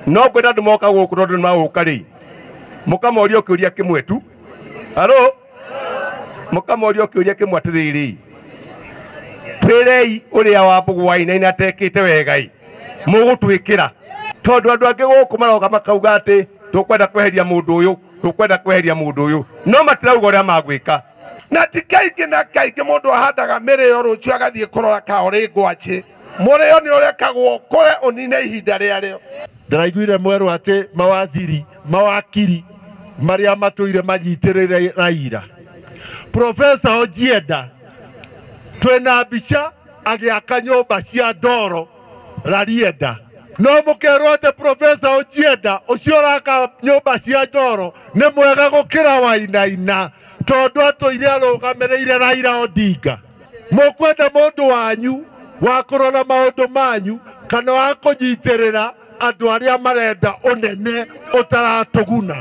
No ngwenda andũ moka gũkũ tondũ nĩ magũka rĩ, mũkamoria kĩũria kĩmwe tu. Alo, mũkamoria kĩũria kĩmwe atĩrĩrĩ, twĩrei ũrĩa wa Mbũgũ wa Wainaina atekĩte wega ĩ, mũgũtwĩkĩra. Tondũ andũ angĩ gũkũ maroka makauga atĩ tũkwenda kweheria mũndũ ũyũ, tũkwenda kweheria mũndũ ũyũ, no matirauga ũrĩa magwĩka. Na ti kaingĩ na kaingĩ mũndũ ahandaga mĩrĩo rũciũ agathiĩ kũrora ka ũrĩ ngwacĩ. Mũrĩo nĩ ũrekagwo ũkũre ũnine ihinda rĩarĩo. Ndĩraiguire mwerũ atĩ mawaziri, mawakiri marĩa matũire manyitĩrĩire Raila. Profesa Ojienda twĩna mbica agĩaka nyũmba cia ndoro Rarienda. No mũkerwo atĩ Profesa Ojienda ũcio ũraka nyũmba cia ndoro nĩ mwega gũkĩra Wainaina tondũ atũire arũgamĩrĩire Raila Odinga. Mũkwenda mũndũ wanyu wa kũrora maũndũ manyu kana wa kũnyitĩrĩra andũ arĩa marenda ũnene ũtaratũguna.